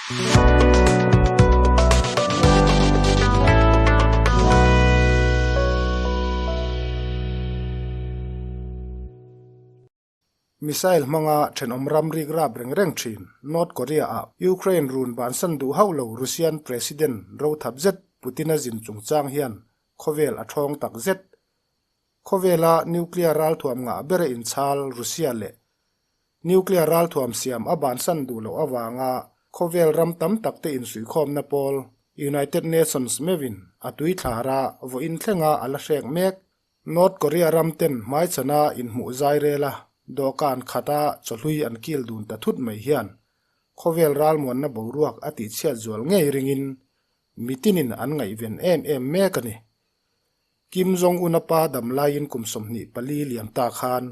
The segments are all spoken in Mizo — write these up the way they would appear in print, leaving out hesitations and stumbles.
Missile hmanga thenawm ram rik rap reng reng thin North Korea-ah Ukraine run bansan duh hauh lo Russian President rothap zet Putin-a zin chungchang hian khawvel a thawng tak zet. Khawvela nuclear ralthuam ngah bera inchhal Russia leh Nuclear ralthuam siam a bansan duh loh avanga khawvel ram tam tak te insuihkhawmna pawl United Nations meuhin a tuithlara vawiin thlenga a la hrek mek. North Korea ram ten hmaichhana inhmuh zai rel a, dawhkan khata chawhlui an kil dun ta thut mai hian khawvel ralmuanna boruak a tihchhiat zual ngei ringin mitinin an ngaihven em em mek a ni. Kim Jong-un a pa dam laiin kum 24 liam ta khan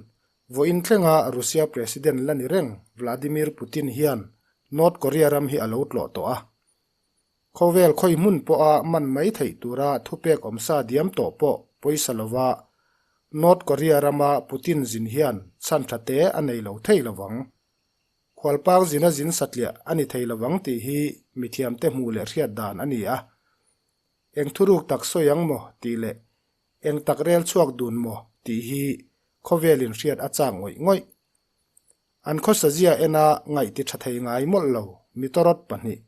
vawiin thlenga Russia President la ni reng Vladimir Putin hian North Korea ram hi a lo tlawh tawh a. Khawvel khawi hmun pawha man mai theih tura thupek awmsa diam tawh pawh pawisa lova North Korea rama Putin zin hian chhan tha te a nei lo thei lovang. Khualpang zina zin satliah a ni thei lovang tih hi mithiamte hmuh leh hriat dan a ni a. Eng thuruk tak sawi ang maw tih leh eng tak rel chhuak dun maw tih hi khawvelin hriat a chak ngawih ngawih. An khawsazia ena ngaih ti tha thei ngai mawlh lo mitawrawt pahnih.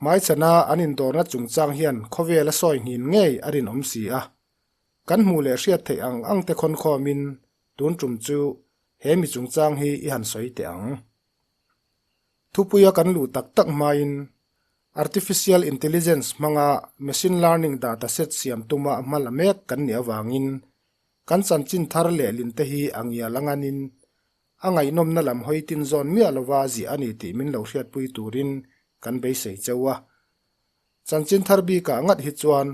Hmaichhana an indawrna chungchang hian khawvel a sawi nghin ngei a rinawm si a. Kan hmuh leh hriat theih ang ang te khawnkhawmin tun tum chu he mi chungchang hi i han sawi teh ang. Thupuia kan luh tak tak hmain Artificial Intelligence hmanga Machine Learning data set siam tuma hma la mek kan nih avangin kan chanchin thar lehlin te hi a ngial a nganin a ngaihnawmna lam hawi tin zawn miah lova ziah a ni tih min lo hriatpui turin kan beisei cheu a. Chanchin thar bikah ngat hi chuan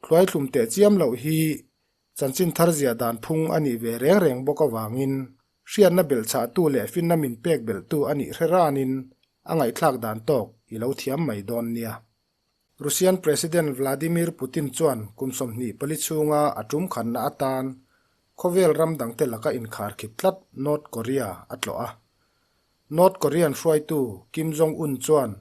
thluaithlum teh chiam loh hi chanchin thar ziah dan phung a nih ve reng reng bawk avangin hriatna belhchhahtu leh finna min pek belhtu a nih hre ranin a ngaihthlak dan tawk i lo thiam mai dawn nia. Russian President Vladimir Putin chuan kum 24 chhunga a tum khanna atan khawvel ram dangte laka inkharkhip tlat North Korea a tlawh a. North Korean hruaitu Kim Jong-un chuan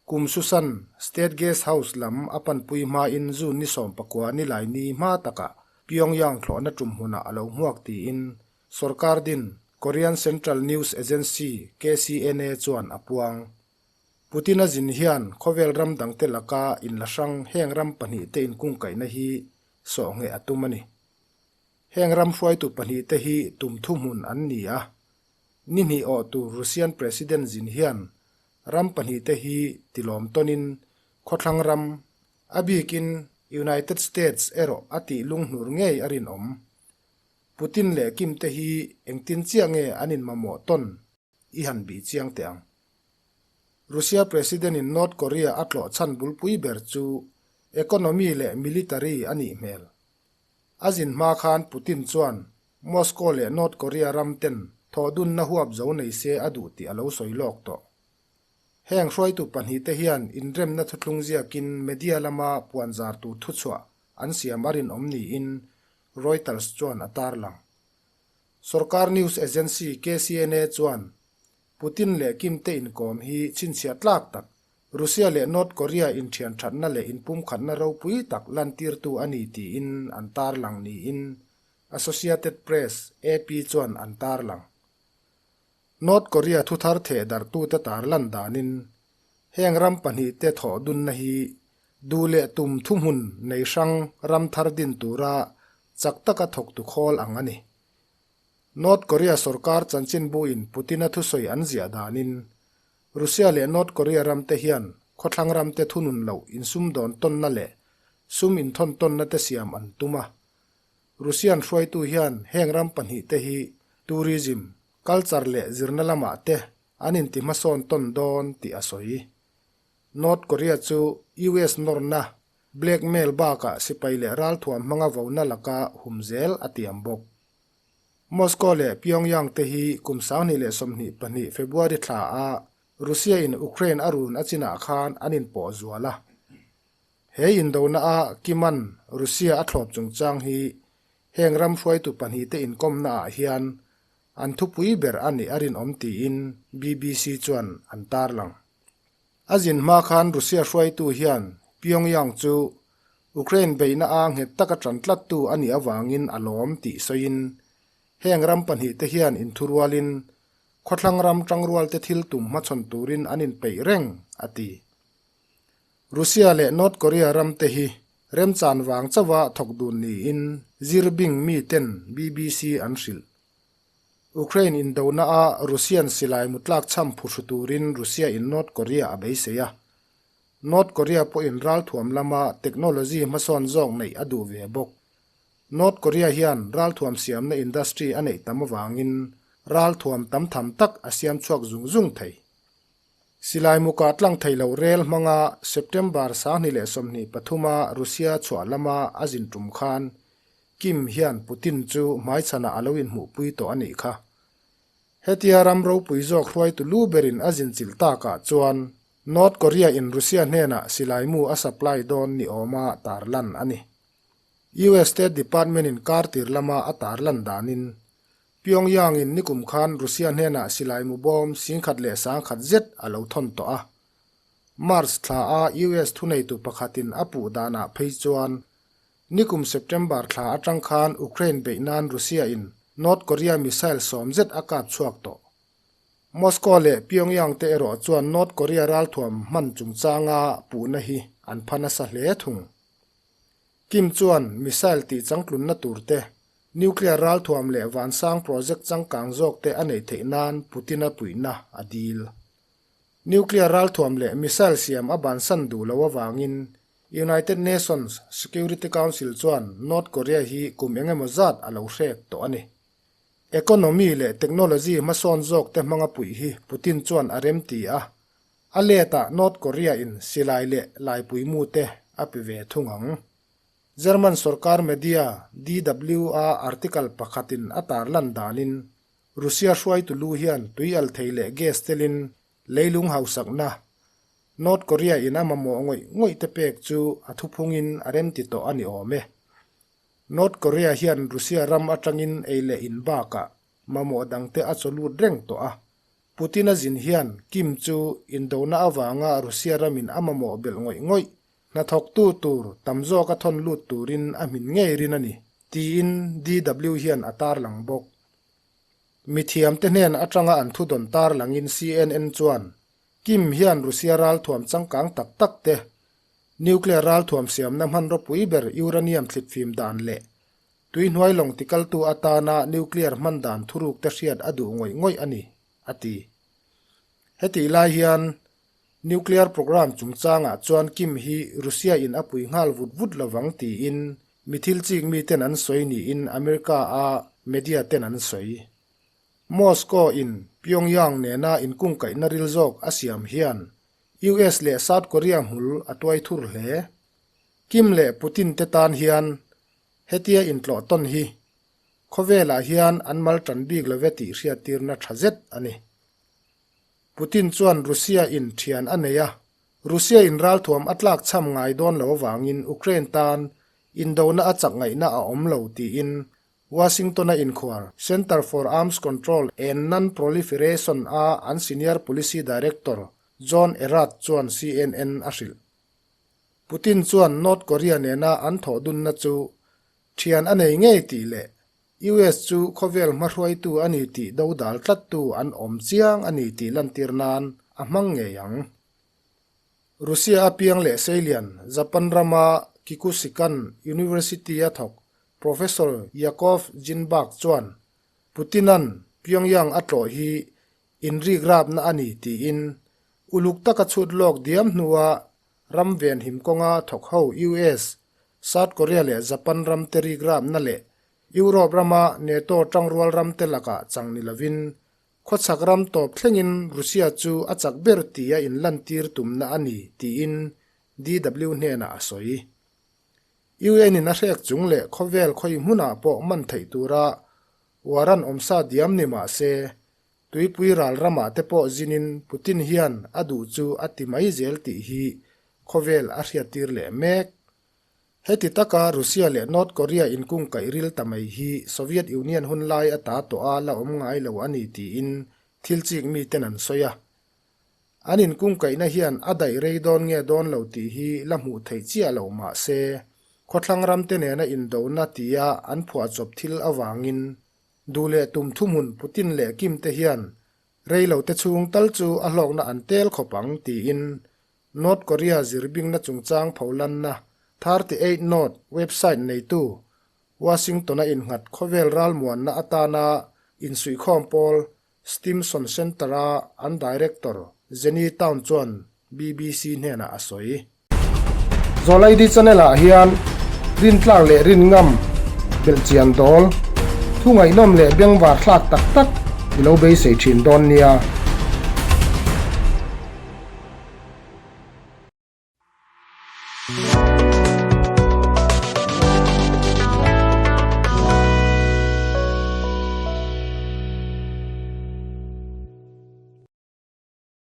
kum Susan State Guest House lam a panpui hmain June ni 19 ni lai ni hma takah Pyongyang thlawhna tum hmunah a lo hmuak tiin sorkar din Korean Central News Agency, KCNA, chuan a puang. Putin-a zin hian khawvel ram dangte laka inla hrang heng ram pahnihte inkungkaihna hi sawh ngheh a tum a ni. Heng ram hruaitu pahnihte hi tum thuhmun an ni a. Ni hnih awh tur Russian President zin hian ram pahnihte hi tilawm tawnin khawthlang ram, a bikin United States erawh a tih lunghnur ngei a rinawm. Putin leh Kim te hi engtin chiah nge an inmamawh tawn i han bih chiang teh ang. Russia President in North Korea a tlawh chhan bulpui ber chu economy leh military a nih hmel. A zin hma khan Putin chuan Moscow leh North Korea ram ten thawhdunna huap zo nei se a duh tih a lo sawi lawk tawh. Heng hruaitu pahnihte hian inremna thuthlung ziakin media lama puanzar tur thuchhuah an siam a rinawm niin Reuters chuan a tarlang. Sorkar news agency KCNA chuan Putin leh Kim te inkawm hi chhinchhiah tlak tak, Russia leh North Korea inthian thatna leh inpumkhatna ropui tak lantirtu a ni tiin an tarlang niin Associated Press, AP, chuan an tarlang. North Korea thuthar thehdarhtute tarlan danin heng ram pahnihte thawh dunna hi duh leh tum thuhmun nei hrang ram thar din tura chak taka thawktu khawl ang a ni. North Korea sorkar chanchinbuin Putin-a thusawi an ziah danin Russia leh North Korea ramte hian khawthlang ramte thunun loh insumdawn tawnna leh sum inthawn tawnna te siam an tum a. Russian hruaitu hian heng ram pahnihte hi tourism, culture leh zirna lamah te an inti hmasawn tawn dawn tih a sawi. North Korea chu US nawrna, blackmail bakah sipai leh ralthuam hmanga vona laka hum zel a tiam bawk. Moscow leh Pyongyang te hi kum 2022 February thla a Russia in Ukraine a run a chinah khan an inpawh zual a. He indona a Kiman Russia a thlawp chungchang hi heng ram hruaitu pahnihte inkawmna ah hian an thupui ber a nih a rinawm tiin BBC chuan an tarlang. A zin hma khan Russia hruaitu hian Pyongyang chu Ukraine beihna a nghet taka tan tlattu a nih avangin a lawm tih sawiin heng ram pahnihte hian inthurualin khawthlang ram tangrualte thil tum hmachhawn turin an inpeih reng, a ti. Russia leh North Korea ramte hi remchan vang chauha thawk dun niin zirbing miten BBC an hrilh. Ukraine indona a Russian silai mutlak chham phuhru turin Russia in North Korea a beisei a. North Korea pawhin ralthuam lama technology hmasawn zawk neih a duh ve bawk. North Korea hian ralthuam siamna industry a neih tam avangin ralthuam tam tham tak a siam chhuak zung zung thei. Silai muka tlang thei loh rel hmanga September 2023 a Russia chhuah lama a zin tum khan Kim hian Putin chu hmaichhanah a lo inhmuhpui tawh a nih kha. Hetia ram ropui zawk hruaitu lu berin a zin chilh takah chuan North Korea in Russia hnenah silai mu a supply dawn ni awma tarlan a ni. US State Department in kar tir lama a tarlan danin Pyongyang in nikum khan Russia hnenah silai mu bawm 10,100 zet a lo thawn tawh a. March thla a US thuneitu pakhatin a puh danah phei chuan nikum September thla atang khan Ukraine beih nan Russia in North Korea missile 10 zet a kap chhuak tawh. Moscow leh Pyongyang te erawh chuan North Korea ralthuam hman chungchanga puhna hi an pha nasa hle thung. Kim chuan missile tih changtlunna tur te, nuclear ralthuam leh vansang project changkang zawk te a neih theih nan Putin-a puihna a dil. Nuclear ralthuam leh missile siam a bansan duh loh avangin United Nations Security Council chuan North Korea hi kum eng emaw zat a lo hrek tawh a ni. Economy leh technology hmasawn zawk te hmanga puih hi Putin chuan a remti a, A letah North Korea in silai leh laipui mu te a pe ve thung ang. German sorkar media DW a article pakhatin a tarlan danin Russia hruaitu lu hian tui al thei leh gas telin leilung hausakna North Korea in a mamawh ngawih ngawih te pek chu a thuphungin a remti tawh a ni awm e. North Korea hian Russia ram atangin ei leh in bakah mamawh dangte a chawlut reng tawh a. Putin-a zin hian Kim chu indona avanga Russia ramin a mamawh belh ngawih ngawih hnathawktu tur tam zawka thawn lut turin a hmin ngei rin a ni, tiin DW hian a tarlang bawk. Mithiamte hnen atanga an thudawn tarlangin CNN chuan Kim hian Russia ralthuam changkang tak tak te, nuclear ralthuam siamna hmanraw pui ber uranium thlitfim dan leh Tuihnuai lawng tikaltu atana nuclear hman dan thuruk te hriat a duh ngawih ngawih a ni, a ti. Hetih lai hian nuclear programme chungchangah chuan Kim hi Russia in a pui nghal vut vut lovang tiin mi thil chik miten an sawi niin America a media ten an sawi. Moscow in Pyongyang nena inkungkaihna ril zawk a siam hian US leh South Korea hmul a tuai thur hle. Kim leh Putin te tan hian Hetia intlawh tawn hi khawvelah hian an mal tan bik love tih hriattirna tha zet a ni. Putin chuan Russia in thian a nei a, Russia in ralthuam a tlak chham ngai dawn lo avangin Ukraine tan indona a chak ngaihna a awm lo tiin Washington-a inkhuar Center for Arms Control and Non-Proliferation a an senior policy director John Erat chuan CNN a hrilh. Putin chuan North Korea nena an thawh dunna chu thian a nei ngei tih leh US chu khawvel hmahruaitu a ni tih dodal tlattu an awm chiang a ni tih lantir nan a hmang ngei ang. Russia a piang leh seilian Japan rama Kikusikan University-a thawk Professor Yakov Ginzburg chuan Putin-a'n Pyongyang a tlawh hi inrikrapna a ni tiin uluk taka chhut lawk diam hnua ram venhim kawnga thawk ho US, South Korea leh Japan ram te rikrapna leh Europe rama NATO tangrual ram te lakah chang ni lovin khawchhak ram tawp thlengin Russia chu a chak ber tia inlantir tumna a ni tiin DW hnenah a sawi. UN in a hrek chung leh khawvel khawi hmunah pawh man theih tura warrant awmsa diam ni mah se, Tuipui ral ramah te pawh zinin Putin hian a duh chu a ti mai zel tih hi khawvel a hriattir leh mek. Heti taka Russia leh North Korea inkungkaih ril ta mai hi Soviet Union hun lai ata tawh a la awm ngai lo a ni tiin thil chik miten an sawi a. An inkungkaihna hian a daih rei dawn nge dawn lo tih hi la hmuh theih chiah lo mah se, khawthlang ramte nena indona tia an phuahchawp thil avangin duh leh tum thuhmun Putin leh Kim te hian rei lo te chhung tal chu a hlawkna an tel khawp ang tiin North Korea zirbingna chungchang pholanna 38 North website neitu Washington-a innghat khawvel ralmuanna atana insuihkhawm pawl Stimson Center-a an director Jenny Town chuan BBC hnenah a sawi. Zawlaidi channel-ah hian rintlak leh rinngam belhchian dawl, thu ngaihnawm leh bengvar thlak tak tak i lo beisei thin dawn nia.